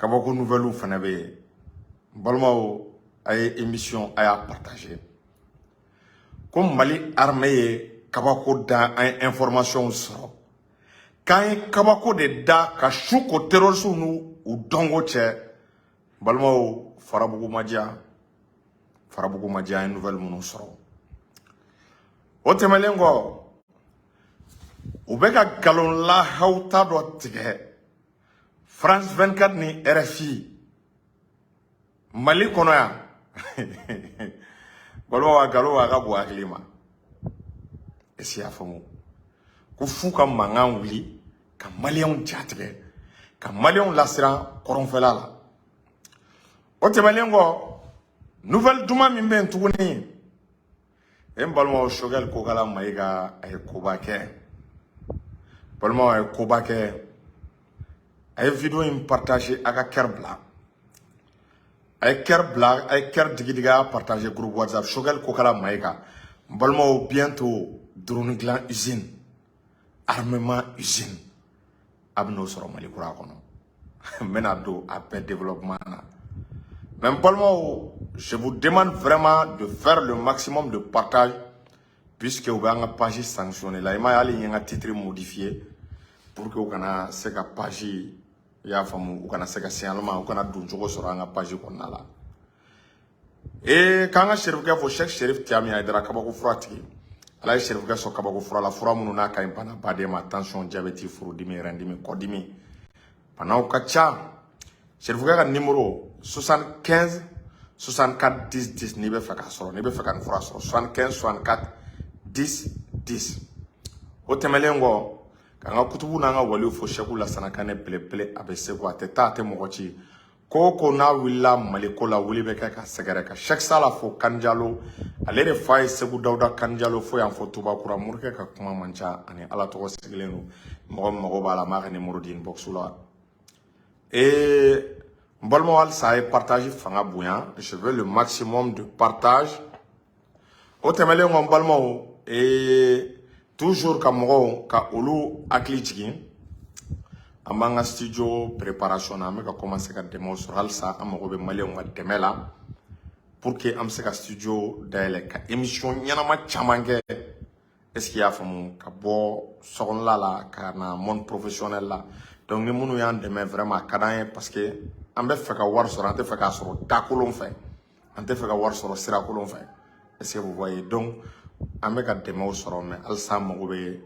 Kabako nouvelle fana bɛ yen. N balimaw, a ye émission, a y'a partager. Ko Mali armée ye kabako da, an ye information sɔrɔ k'an ye kabako de da ka su ko terroristes n'u u dɔnko cɛ. Balimaw, Farabugu ma diya, Farabugu ma diya. An ye nouvelle minnu sɔrɔ, o tɛmɛnen kɔ, u bɛ ka nkalon lahawuta dɔ tigɛ France 24 ni RFI Mali kɔnɔ yan. Balimaw, a nkalon a ka bon hakili ma. Est ce que i y'a faamu ko f'u ka mankan wuli ka Maliyɛnw jatigɛ, ka Maliyɛnw lasiran kɔrɔnfɛla la? O tɛmɛnen kɔ, nouvelle duman min bɛ yen tuguni, e n balimaw, Choguel Kokala Mayiga, a ye koba kɛ. Balimaw, a ye koba kɛ. A ye vidéo in partager, a ka cœur bila, a ye cœur bila, a ye cœur digi digi, a y'a partager groupe WhatsApp. Choguel Kokala Mayiga, n balimaw, bientôt drone dilan usine, armement usine, a bɛ n'o sɔrɔ Mali kura kɔnɔ. N bɛna don a bɛɛ développement na. Mais n balimaw, je vous demande vraiment de faire le maximum de partage, puisque u bɛ an ka page sanctionné la. I m'a ye, hali n ye n ka titre modifié pour que u kana se ka page, i y'a faamu, u kana se ka signalement, u kana don cogo sɔrɔ an ka page kɔnɔna la. Ee, k'an ka Serifukɛ fo, Cheikh Serif Tiami Hayidara, kabako fura tigi. Ala ye Serifukɛ sɔn kabako fura la, fura minnu n'a ka ɲi bana baden ma: tension, diabète, furudimi, rɛndimi, kɔdimi, banaw ka ca. Serifukɛ ka numéro 75 64 10 10. N'i bɛ fɛ k'a sɔrɔ, n'i bɛ fɛ ka nin fura sɔrɔ, 75 64 10 10. O tɛmɛnen kɔ, k'an ka kutubu n'an ka waliw fo, Sɛku Lasana Kanɛ belebele, a bɛ segu, a tɛ taa, a tɛ mɔgɔ ci. Ko o ko n'a wulila Maliko la, wuli bɛ kɛ ka sɛgɛrɛ. Ka Sɛki Sala fo, Kanjalo, ale de fa ye Segu Dawuda Kanjalo fo yan fɔ Tubakura. Morikɛ ka kuma man ca, ani Ala tɔgɔ sigilen don. Mɔgɔ min mago b'a la, a m'a ka numéro di inbox la. Ee, n balimaw, halisa a ye partage fanga bonya, je veux le maximum de partage. O tɛmɛnen kɔ, n balimaw, ee, toujours ka mɔgɔw ka olu hakili jigin, an b'an ka studio préparation na. An bɛ ka commencer ka dɛmɛw sɔrɔ. Halisa an mago bɛ Maliyɛnw ka dɛmɛ la pour que an bɛ se ka studio dayɛlɛ ka émission ɲɛnama caman kɛ. Est ce que i y'a faamu? Ka bɔ sokɔnɔla la ka na monde professionnel la. Donc ni minnu y'an dɛmɛ, vraiment a ka d'an ye, parce que an bɛ fɛ ka wari sɔrɔ, an tɛ fɛ k'a sɔrɔ dakolon fɛ, an tɛ fɛ ka wari sɔrɔ sirakolon fɛ. Est ce que vous voyez? Donc an bɛ ka dɛmɛw sɔrɔ, mais halisa an mago bɛ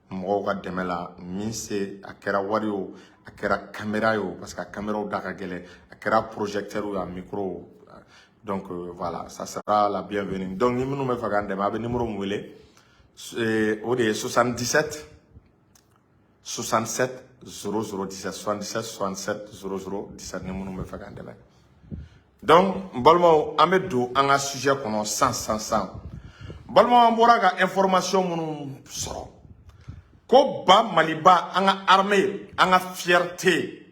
mɔgɔw ka dɛmɛ la. Min se, a kɛra wari o, a kɛra caméra ye o, parce que a caméraw da ka gɛlɛn, a kɛra projecteur o, a micro o. Donc voilà, ça sera la bienvenue. Donc ni minnu bɛ fɛ k'an dɛmɛ, a bɛ numéro min wele, o de ye 77 67 00 17, 77 67 00 17, ni minnu bɛ fɛ k'an dɛmɛ. Donc n balimaw, an bɛ don an ka sujet kɔnɔ san san san. N balimaw, an bɔra ka information minnu sɔrɔ ko ba Maliba, an ka armée, an ka fierté.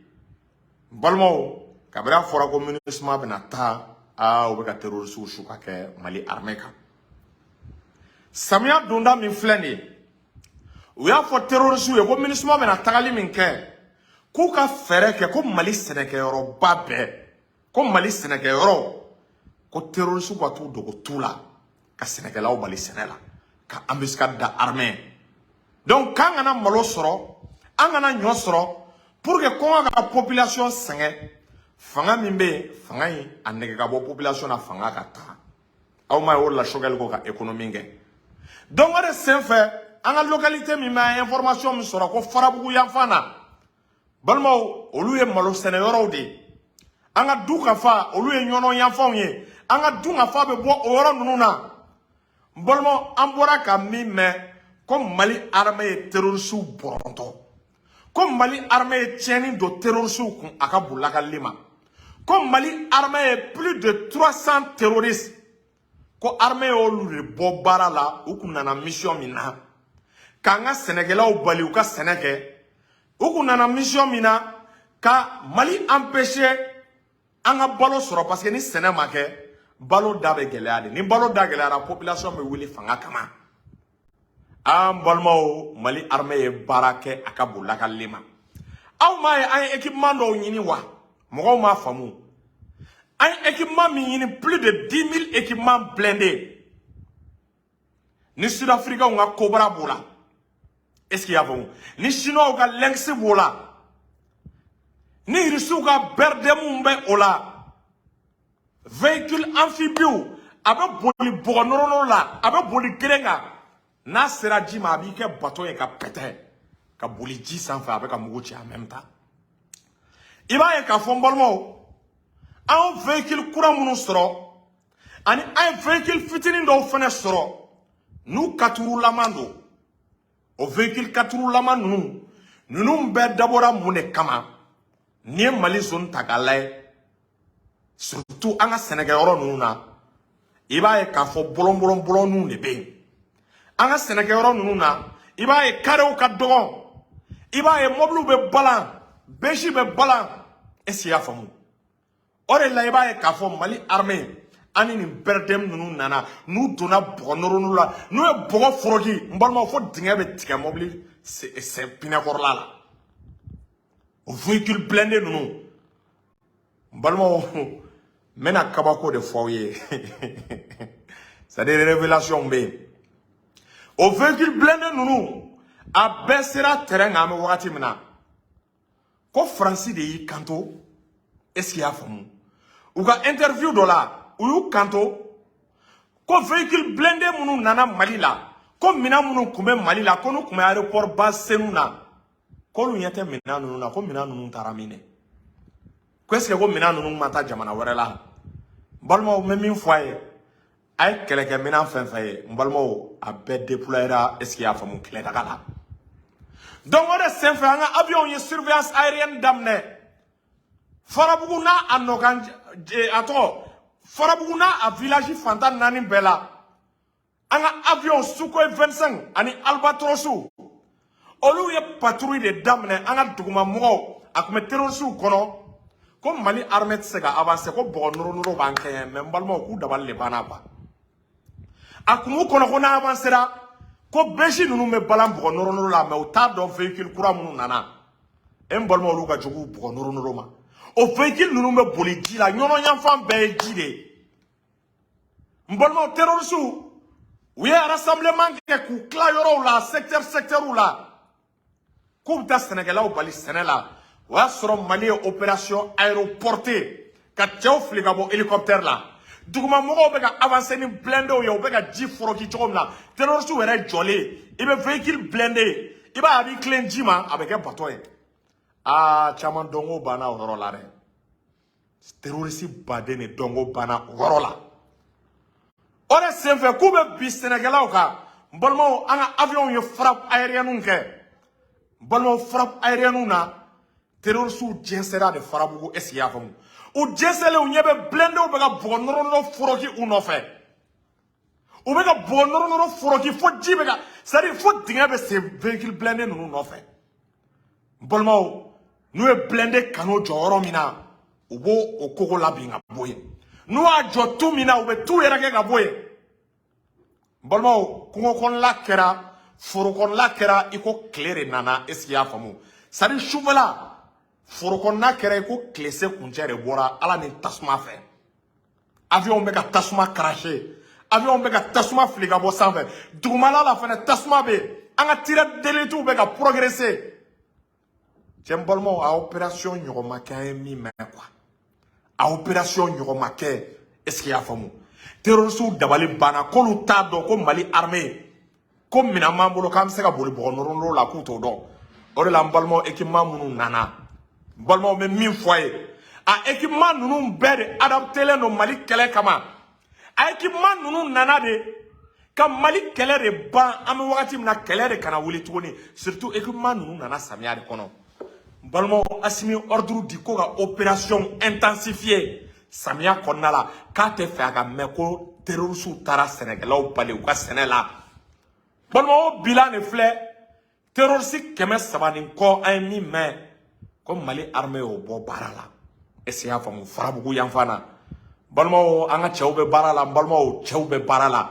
N balimaw, kabini a fɔra ko MINUSMA bɛna taa, aa, u bɛ ka terroriste su ka kɛ Mali armée kan. Samiya donda min filɛ nin ye, u y'a fɔ terroriste ye ko MINUSMA bɛna tagali min kɛ, k'u ka fɛɛrɛ kɛ ko Mali sɛnɛkɛyɔrɔba bɛɛ, ko Mali sɛnɛkɛyɔrɔ, ko terroriste ka t'u dogo tu la ka sɛnɛkɛlaw bali sɛnɛ la, ka embuscade da armée. Donc k'an kana malo sɔrɔ, an kana ɲɔ sɔrɔ, pour que kɔngɔ ka population sɛgɛn. Fanga min bɛ yen, fanga in a nɛgɛ ka bɔ population na, fanga ka taa. Aw ma ye, o de la Choguel ko ka économie kɛ. Donc o de senfɛ, an ka localité min bɛ, an ye information min sɔrɔ ko Farabugu yanfan na, balimaw, olu ye malo sɛnɛyɔrɔw de ye. An ka du ka fa, olu ye ɲɔnɔ yanfanw ye. An ka dun ka fa bɛ bɔ o yɔrɔ ninnu na. N balimaw, an bɔra ka min mɛn ko Mali armée ye terroriste bɔrɔntɔ, ko Mali armée ye tiɲɛni don terroriste kun, a ka bon lakalili ma, ko Mali armée ye plus de 300 terroristes, ko armée y'olu de bɔ baara la. U kun nana mission min na, k'an ka sɛnɛkɛlaw bali u ka sɛnɛ kɛ, u kun nana mission min na, ka Mali empêcher an ka balo sɔrɔ, parce que ni sɛnɛ ma kɛ, balo da bɛ gɛlɛya de. Ni balo da gɛlɛyara, population bɛ wuli fanga kama. An balimaw, Mali armée ye baara kɛ, a ka bon lakalili ma. Aw m'a ye, an ye équipement dɔw ɲini wa? Mɔgɔw m'a faamu. An ye équipement min ɲini, plus de 10 000 équipements blindés, ni Sud-Africains ka Cobra b'o la, est ce que i y'a faamu, ni Chinois ka Lynx b'o la, ni Russiw ka BRDM bɛ o la, véhicule amphibie, a bɛ boli bɔgɔ nɔrɔ la, a bɛ boli kelen kan, n'a sera ji ma, a b'i kɛ bateau ye ka pɛtɛ ka boli ji sanfɛ, a bɛ ka mugu ci en même temps. I b'a ye k'a fɔ, n balimaw, an véhicule kura minnu sɔrɔ ani an ye véhicule fitinin dɔw fana sɔrɔ, n'u katurulaman don, o véhicule katurulaman ninnu bɛɛ dabɔra mun de kama? N'i ye Mali zone ta k'a lajɛ, surtout an ka sɛnɛkɛyɔrɔ ninnu na, i b'a ye k'a fɔ bɔlɔn bɔlɔn bɔlɔnninw de bɛ yen. An ka sɛnɛkɛyɔrɔ ninnu na, i b'a ye karew ka dɔgɔn, i b'a ye mɔbiliw bɛ balan, bɛsi bɛ balan. Est ce que i y'a faamu? O de la, i b'a ye k'a fɔ Mali armée ani nin BRDM ninnu nana, n'u donna bɔgɔ nɔrɔnw la, n'u ye bɔgɔ foroki, n balimaw, fo dingɛ bɛ tigɛ mɔbili sen pinɛkɔrɔla la. O véhicule blindé ninnu, n balimaw, n bɛna kabako de fɔ aw ye, c'est à dire révélation bɛ yen. O véhicule blindé ninnu, a bɛɛ sera terrain kan. An bɛ wagati min na, ko Faransi de y'i kanto, est ce que i y'a faamu, u ka interview dɔ la, u y'u kanto ko véhicule blindé minnu nana Mali la, ko minɛn minnu tun bɛ Mali la, ko n'u tun bɛ aéroport ba Senu na, k'olu ɲɛ tɛ minɛn ninnu na, ko minɛn ninnu taara min dɛ, ko est ce que ko minɛn ninnu ma taa jamana wɛrɛ la? N balimaw, n bɛ min fɔ a ye, a ye kɛlɛkɛminɛn fɛn fɛn ye, n balimaw, a bɛɛ déployera, est ce que i y'a faamu, kɛlɛdaga la. Donc o de senfɛ, an ka avion ye surveillance aérienne daminɛ Farabugu n'a a nɔkan, a tɔgɔ Farabugu n'a a village fantan naani bɛɛ la. An ka avion Sukhoi 25 ani Albatros, olu ye patrouille de daminɛ. An ka dugumamɔgɔw, a tun bɛ terroristew kɔnɔ ko Mali armée tɛ se ka avancer, ko bɔgɔ nɔrɔ nɔrɔ b'an kɛɲɛ, mais n balimaw, k'u dabali de banna quoi. A kun b'u kɔnɔ ko n'an avancera, ko bɛsi ninnu bɛ balan bɔgɔ nɔrɔ nɔrɔ la, mais u t'a dɔn véhicule kura minnu nana. E n balimaw, olu ka jugu bɔgɔ nɔrɔ nɔrɔ ma. O véhicule ninnu bɛ boli ji la, ɲɔnɔ yanfan bɛɛ ye ji de ye. N balimaw, terroristew, u ye rassemblement kɛ k'u tila yɔrɔw la, secteur secteurw la, k'u bɛ taa sɛnɛkɛlaw bali sɛnɛ la. O y'a sɔrɔ Mali ye opération aéroportée ka cɛw fili ka bɔ hélicoptère la. Dugumamɔgɔw bɛ ka avancer ni blindéw ye, u bɛ ka ji foroki cogo min na, terroristew yɛrɛ jɔlen, i bɛ véhicule blindé, i b'a ye a b'i tilen ji ma, a bɛ kɛ bateau ye. Aa, caman dɔnko banna o yɔrɔ la dɛ. Terroriste baden de dɔnko banna o yɔrɔ la. O de senfɛ, k'u bɛ bi sɛnɛkɛlaw kan, n balimaw, an ka avion ye frappe aérienne kɛ. N balimaw, frappe aérienne na, terroristew jɛnsɛra de Farabugu. Est ce que i y'a faamu? U jɛnsɛnlen, u ɲɛ bɛ blindéw bɛ ka bɔgɔ nɔrɔ nɔrɔ foroki u nɔfɛ. U bɛ ka bɔgɔ nɔrɔ nɔrɔ foroki fo ji bɛ ka, c'est à dire fo dingɛ bɛ sen véhicule blindé ninnu nɔfɛ. N balimaw, n'u ye blindé kanu jɔ yɔrɔ min na, u b'o o kogo labin ka bɔ yen. N'u y'a jɔ tu min na, u bɛ tu yɛrɛ kɛ ka bɔ yen. N balimaw, kungo kɔnɔla kɛra, foro kɔnɔla kɛra i ko tile de nana. Est ce que i y'a faamu? C'est à dire sufɛla, foro kɔnɔna kɛra i ko tile se kuncɛ de bɔra Ala ni tasuma fɛ. Avion bɛ ka tasuma cracher, avion bɛ ka tasuma fili ka bɔ sanfɛ. Dugumala la fɛnɛ, tasuma bɛ yen. An ka tireur d'élite bɛ ka progresser. Cɛ, n balimaw, a opération ɲɔgɔn ma kɛ, an ye min mɛn quoi, a opération ɲɔgɔn ma kɛ. Est ce que i y'a faamu? Terroristew dabali banna, k'olu t'a dɔn ko Mali armée, ko minɛn b'an bolo k'an bɛ se ka boli bɔgɔ nɔrɔ la, k'u t'o dɔn. O de la, n balimaw, équipement minnu nana, n balimaw, bɛ min fɔ a ye, a équipement ninnu bɛɛ de adaptélen don Mali kɛlɛ kama. A équipement ninnu nana de ka Mali kɛlɛ de ban. An bɛ wagati min na, kɛlɛ de kana wuli tuguni. Surtout équipement ninnu nana samiya de kɔnɔ. N balimaw, Assimi ordre di ko ka opération intensifier samiya kɔnɔna la, k'a tɛ fɛ a ka mɛn ko terroristew taara sɛnɛkɛlaw bali u ka sɛnɛ la. Balimaw, o bilan de filɛ: terroriste 300 ni kɔ, an ye min mɛn ko Mali armée y'o bɔ baara la. Est ce que i y'a faamu? Farabugu yanfan na, balimaw, an ka cɛw bɛ baara la. N balimaw, cɛw bɛ baara la.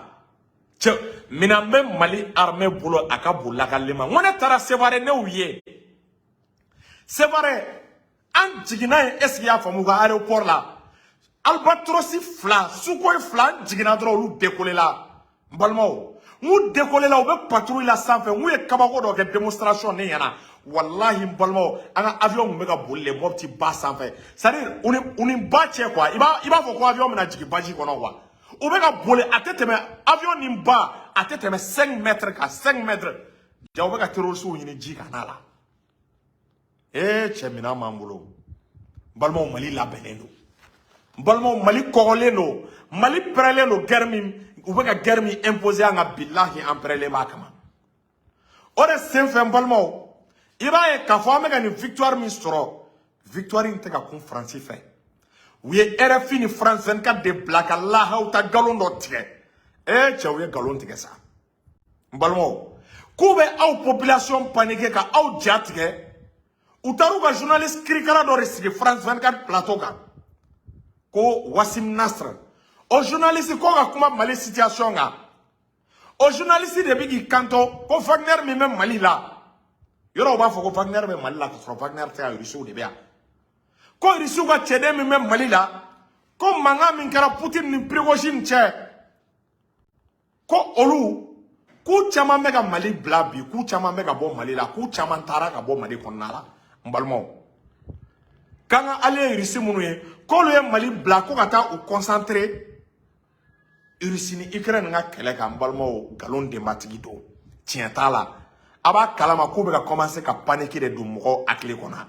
Cɛ, minɛn bɛ Mali armée bolo, a ka bon lakali ma. N ko ne taara Sevare, ne y'u ye Sevare. An jiginna yen, est ce que i y'a faamu, u ka aéroport la, Albatros fila, Sukhoi fila, an jiginna dɔrɔn, olu décollé la. N balimaw, n k'u décollé la, u bɛ patrouille la sanfɛ. N k'u ye kabako dɔ kɛ, démonstration ne ɲɛna. Walahi, n balimaw, an ka avion tun bɛ ka boli le Mopti ba sanfɛ, c'est à dire u ni ba cɛ quoi. I b'a fɔ ko avion bɛna jigin baji kɔnɔ quoi. U bɛ ka boli, a tɛ tɛmɛ avion ni ba, a tɛ tɛmɛ 5 mètres kan, 5 mètres. Ja, u bɛ ka terroristes ɲini ji ka n'a la. Ee cɛ, minɛn b'an bolo. N balimaw, Mali labɛnnen don. N balimaw, Mali kɔgɔlen don, Mali pɛrɛlen don. Guerre min u bɛ ka guerre min imposer an kan, bilahi, an pɛrɛlen b'a kama. O de senfɛ, n balimaw, i b'a ye k'a fɔ an bɛ ka nin victoire min sɔrɔ, victoire in tɛ ka kun Faransi fɛ. U ye RFI ni France 24 de bila ka lahaw ta nkalon dɔ tigɛ. Ee cɛ, u ye nkalon tigɛ sa. N balimaw, k'u bɛ aw population paniquer ka aw ja tigɛ. U taara u ka journaliste kirikara dɔ de sigi France 24 plateau kan, ko Wassim Nasr. O journaliste ko ka kuma Mali situation kan. O journaliste de bɛ k'i kanto ko Wagner min bɛ Mali la, yɔrɔ u b'a fɔ ko Wagner bɛ Mali la, ka sɔrɔ Wagner tɛ yan, Rusiw de bɛ yan. Ko Rusiw ka cɛden min bɛ Mali la, ko mankan min kɛra Poutine ni Prigojine cɛ, ko olu k'u caman bɛ ka Mali bila bi, k'u caman bɛ ka bɔ Mali la, k'u caman taara ka bɔ Mali kɔnɔna la. N balimaw, k'an ka allié Rusi minnu ye, k'olu ye Mali bila ko ka taa u concentrer Rusi ni Ukraine ka kɛlɛ kan. N balimaw, nkalon denbatigi don, tiɲɛ t'a la. A b'a kalama k'u bɛ ka commencer ka panique de don mɔgɔw hakili kɔnɔ.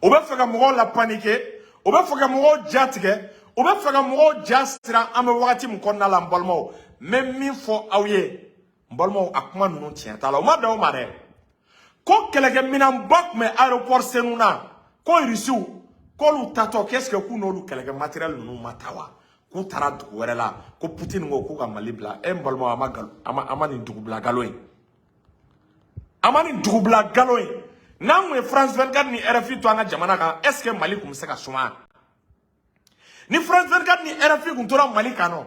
U bɛ fɛ ka mɔgɔw la paniquer, u bɛ fɛ ka mɔgɔw ja tigɛ, u bɛ fɛ ka mɔgɔw ja siran. An bɛ wagati min kɔnɔna la, n balimaw, n bɛ min fɔ aw ye, n balimaw, a kuma ninnu tiɲɛ t'a la. U ma dan o ma dɛ, ko kɛlɛkɛminɛnba tun bɛ aéroport Senu na, ko Irisiw k'olu tatɔ, qu'est-ce que k'u n'olu kɛlɛkɛ matériel ninnu ma taa wa, k'u taara dugu wɛrɛ la, ko Poutine ko k'u ka Mali bila. E n balimaw, a ma gal a ma a ma nin dugu bila nkalon ye, a ma nin dugu bila nkalon ye. N'an kun ye France 24 ni RFI to an ka jamana kan, est ce que Mali kun bɛ se ka suma? Ni France 24 ni RFI kun tora Mali kan nɔ,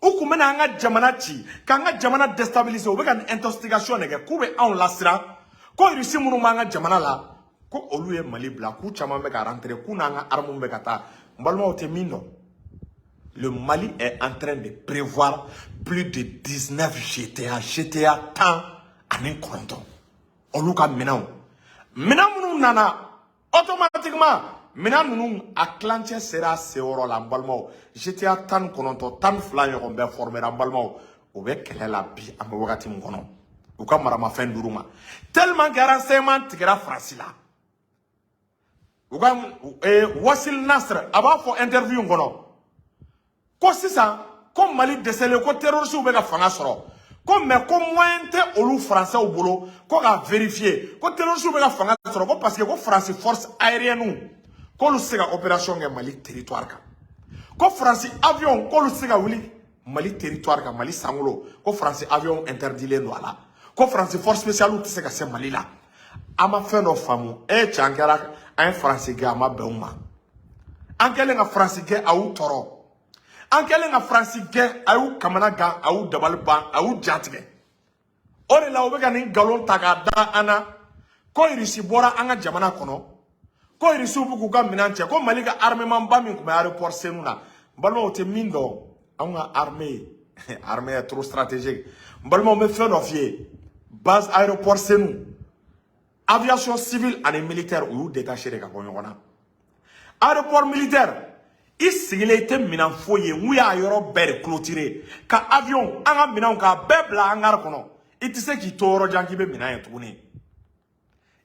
u kun bɛna an ka jamana ci, k'an ka jamana déstabiliser. U bɛ ka nin investigation de kɛ, k'u bɛ anw lasiran ko Irisi minnu b'an ka jamana la, ko olu ye Mali bila, k'u caman bɛ ka rentrer, k'u n'an ka armes bɛ ka taa. N balimaw, tɛ min dɔn, le Mali est en train de prévoir plus de 19 GTA, GTA 19. Olu ka minɛnw, minɛn minnu nana automatiquement, minɛn ninnu a tilancɛ sera a seyɔrɔ la. N balimaw, GTA 19, 12 ɲɔgɔn bɛɛ formera. N balimaw, u bɛ kɛlɛ la bi. An bɛ wagati min kɔnɔ, u ka maramafɛn duuru ma, tellement que renseignement tigɛra Faransi la. U ka Wasil Nasr, a b'a fɔ interview in kɔnɔ ko sisan ko Mali dɛsɛlen, ko terroristew bɛ ka fanga sɔrɔ, ko mais ko moyen tɛ olu Français bolo ko k'a vérifier ko terroristew bɛ ka fanga sɔrɔ, ko parce que ko Faransi force aérienne k'olu tɛ se ka opération kɛ Mali territoire kan, ko Faransi avion k'olu tɛ se ka wuli Mali territoire kan, Mali sankolo, ko Faransi avion interdilen don a la, ko Faransi force spéciale tɛ se ka se Mali la. An ma fɛn dɔ faamu. E cɛ, an kɛra an ye Faransi gɛn, a ma bɛn u ma. An kɛlen ka Faransi gɛn, a y'u tɔɔrɔ. An kɛlen ka Faransi gɛn, a y'u kamana gan, a y'u dabali ban, a y'u ja tigɛ. O de la u bɛ ka nin nkalon ta k'a da an na ko Irisi bɔra an ka jamana kɔnɔ, ko Irisiw bɛ k'u ka minɛn cɛ, ko Mali ka armement ba min tun bɛ aéroport Senu na. N balimaw, tɛ min dɔn, anw ka armée est trop stratégique. N balimaw, n bɛ fɛn dɔ f'i ye: base aéroport Senu, aviation civile ani militaire, u y'u détaché de ka bɔ ɲɔgɔn na. Aéroport militaire, i sigilen, i tɛ minɛn foyi ye. N'u y'a yɔrɔ bɛɛ de clôturer ka avion, an ka minɛnw, k'a bɛɛ bila hangar kɔnɔ. I tɛ se k'i to yɔrɔ jan k'i bɛ minɛn ye tuguni.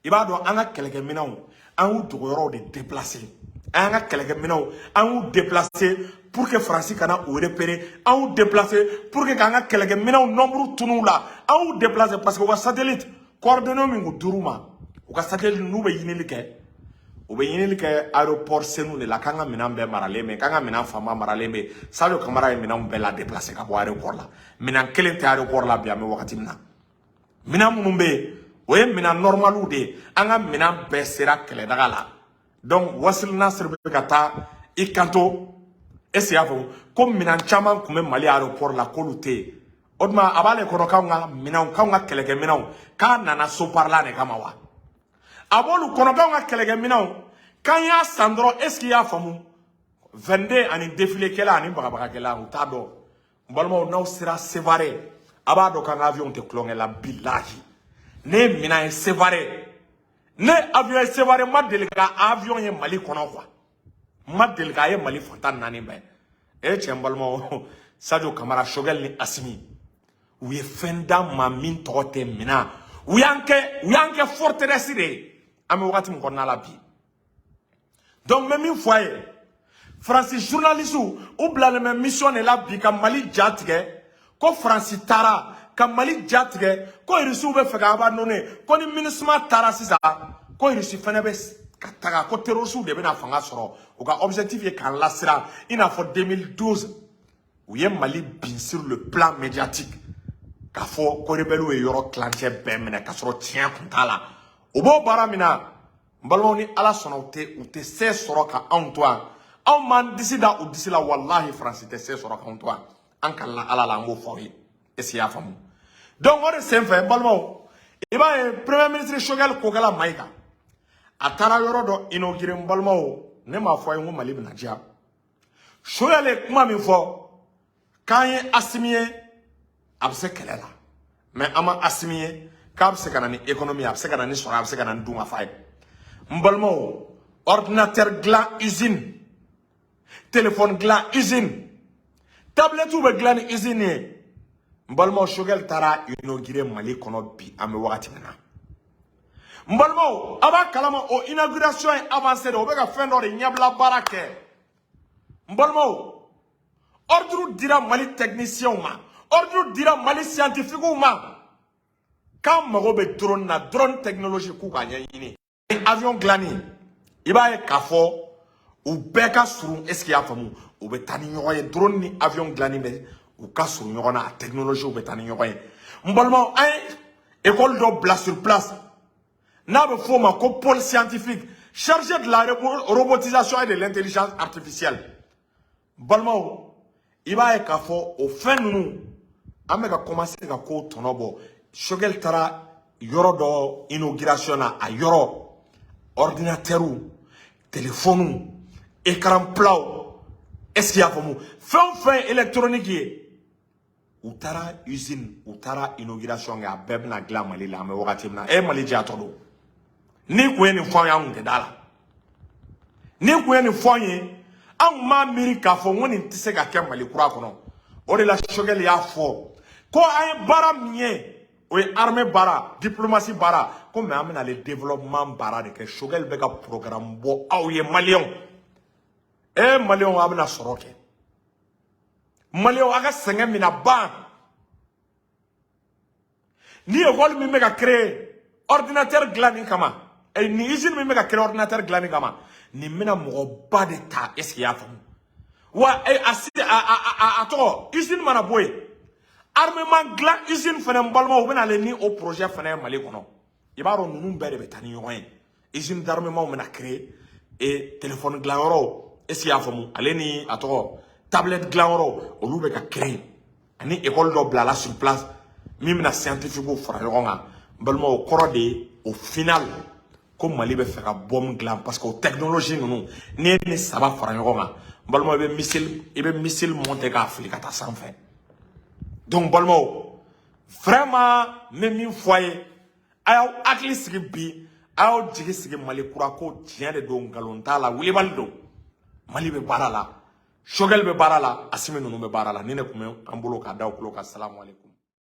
I b'a dɔn, an ka kɛlɛkɛminɛnw, an y'u dogoyɔrɔw de déplacer. An y'an ka kɛlɛkɛminɛnw, an y'u déplacer pour que Faransi kana o repérer. An y'u déplacer pour que k'an ka kɛlɛkɛminɛnw nombre tunun la. An y'u déplacer parce que u ka satellite coordonnées min kun dir'u ma, u ka satellite, n'u bɛ ɲinili kɛ, u bɛ ɲinili kɛ aéroport Senu de la, k'an ka minɛn bɛɛ maralen bɛ, k'an ka minɛn fanba maralen bɛ. Sadio Kamara ye minɛnw bɛɛ la déplacer ka bɔ aéroport la. Minɛn kelen tɛ aéroport la bi. An bɛ wagati min na, minɛn minnu bɛ yen, o ye minɛn normaliw de ye. An ka minɛn bɛɛ sera kɛlɛdaga la. Donc Wasili Nasiri bɛ ka taa i kanto, est ce que y'a faamu, ko minɛn caman tun bɛ Mali aéroport la, k'olu tɛ yen. O tuma a b'ale kɔnɔ k'anw ka minɛnw, k'anw ka kɛlɛkɛminɛnw, k'a nana so parila de kama wa? A b'olu kɔnɔ k'anw ka kɛlɛkɛminɛnw, K'an y'a san dɔrɔn, est ce que i y'a faamu? 22 ani défilé kɛla ani bagabagakɛla, u t'a dɔn. N balimaw, n'aw sera Sevare, a b'a dɔn k'an ka avion tɛ tulonkɛ la. Bilahi, ne ye minan ye Sevare, ne avion ye Sevare, n ma deli ka avion ye Mali kɔnɔ quoi, n ma deli k'a ye Mali fantan naani bɛɛ. E cɛ, n balimaw, Sadio Kamara, Choguel ni Asimi, u ye fɛn d'an ma min tɔgɔ tɛ minan. U y'an kɛ forteresse de ye an bɛ wagati min kɔnɔna la bi. Donc n bɛ min fɔ a ye, Faransi journaliste, u bilalen bɛ mission de la bi ka Mali ja tigɛ, ko Faransi taara ka Mali ja tigɛ, ko Irisiw bɛ fɛ ka abandonner, ko ni MINUSMA taara sisan, ko Irisi fɛnɛ bɛ ka taga, ko terroristew de bɛna fanga sɔrɔ. U ka objectif ye k'an lasiran i n'a fɔ 2012 u ye Mali bin sur le plan médiatique, k'a fɔ ko rebelle ye yɔrɔ tilancɛ bɛɛ minɛ, k'a sɔrɔ tiɲɛ kun t'a la. U b'o baara min na, n balimaw, ni Ala sɔnna, u tɛ se sɔrɔ ka anw to yan. Anw m'an disi da u disi la. Walahi, Faransi tɛ se sɔrɔ k'anw to yan. An kalila Ala la, an b'o fɔ aw ye. Est ce que i y'a faamu? Donc o de senfɛ, n balimaw, i b'a ye premier ministre Choguel Kokala Maïga, a taara yɔrɔ dɔ inauguré. N balimaw, ne m'a fɔ a ye n ko Mali bɛna diya. Choguel ye kuma min fɔ k'an ye Asimi ye, a bɛ se kɛlɛ la, mais an ma Asimi ye k'a bɛ se ka na ni économie, a bɛ se ka na ni sɔrɔ, a bɛ se ka na ni dunkafa ye. N balimaw, ordinateur dilan usine, téléphone dilan usine, tablette bɛ dilan ni usine ye. N balimaw, Choguel taara inauguré Mali kɔnɔ bi, an bɛ wagati min na. N balimaw, a b'a kalama o inauguration ye avancé de, o bɛ ka fɛn dɔ de ɲɛbila baara kɛ. N balimaw, ordre dira Mali techniciens ma, ordre dira Mali scientifiques ma k'an mago bɛ drone na, drone technologie, k'u k'a ɲɛɲini. Avion dilanni, i b'a ye k'a fɔ u bɛɛ ka surun. Est ce que i y'a faamu? U bɛ taa ni ɲɔgɔn ye. Drone ni avion dilanni bɛ, u ka surun ɲɔgɔn na, a technologie bɛ taa ni ɲɔgɔn ye. N balimaw, an ye école dɔ bila sur place n'a bɛ f'o ma ko pôle scientifique chargé de la robotisation et de l'intelligence artificielle. Balimaw, i b'a ye k'a fɔ o fɛn ninnu, an bɛ ka commencer ka kow tɔnɔ bɔ. Choguel taara yɔrɔ dɔ inauguration na, a yɔrɔ ordinateur, téléphone, écran plat, est ce que i y'a faamu? Fɛn o fɛn ye électronique ye, u taara usine, u taara inauguration kɛ, a bɛɛ bɛna dilan Mali la an bɛ wagati min na. E, Mali jatɔ don. N'i kun ye nin fɔ an ye, an kun tɛ da la. N'i kun ye nin fɔ an ye, an kun b'a miiri k'a fɔ n ko nin tɛ se ka kɛ Mali kura kɔnɔ. O de la Choguel y'a fɔ ko an ye baara min ye, o ye armée baara, diplomatie baara, ko mais an bɛna ale développement baara de kɛ. Choguel bɛ ka programme bɔ aw ye, maliyɛnw. E maliyɛnw, a bɛna sɔrɔ kɛ. Maliyɛnw, a ka sɛgɛn mina ban. Ni école min bɛ ka créer ordinateur dilanni kama, ni usine min bɛ ka créer ordinateur dilanni kama, nin bɛna mɔgɔba de ta. Est ce que i y'a faamu? Wa a si a a a a tɔgɔ, usine mana bɔ yen, armement dilan usine fɛnɛ, n balimaw, u bɛna ale ni o projet fɛnɛ ye Mali kɔnɔ. I b'a dɔn ninnu bɛɛ de bɛ taa ni ɲɔgɔn ye. Usine d'armement bɛna créer et téléphone dilan yɔrɔw, est ce que i y'a faamu? Ale ni a tɔgɔ, tablette dilan yɔrɔw, olu bɛ ka créer, ani école dɔ bilala sur place min bɛna scientifique fara ɲɔgɔn kan. N balimaw, o kɔrɔ de ye au final ko Mali bɛ fɛ ka bombe dilan, parce que o technologie ninnu, n'i ye nin saba fara ɲɔgɔn kan, n balimaw, i bɛ missile monter k'a fili ka taa sanfɛ. Donc balimaw, vraiment, n bɛ min fɔ a ye, a y'aw hakili sigi bi, a y'aw jigi sigi. Mali kura ko tiɲɛ de don, nkalon t'a la, wulibali don. Mali bɛ baara la, Choguel bɛ baara la, Asimi ninnu bɛ baara la. Ni ne tun bɛ an bolo k'a da o tulo kan. Salamu aleykum.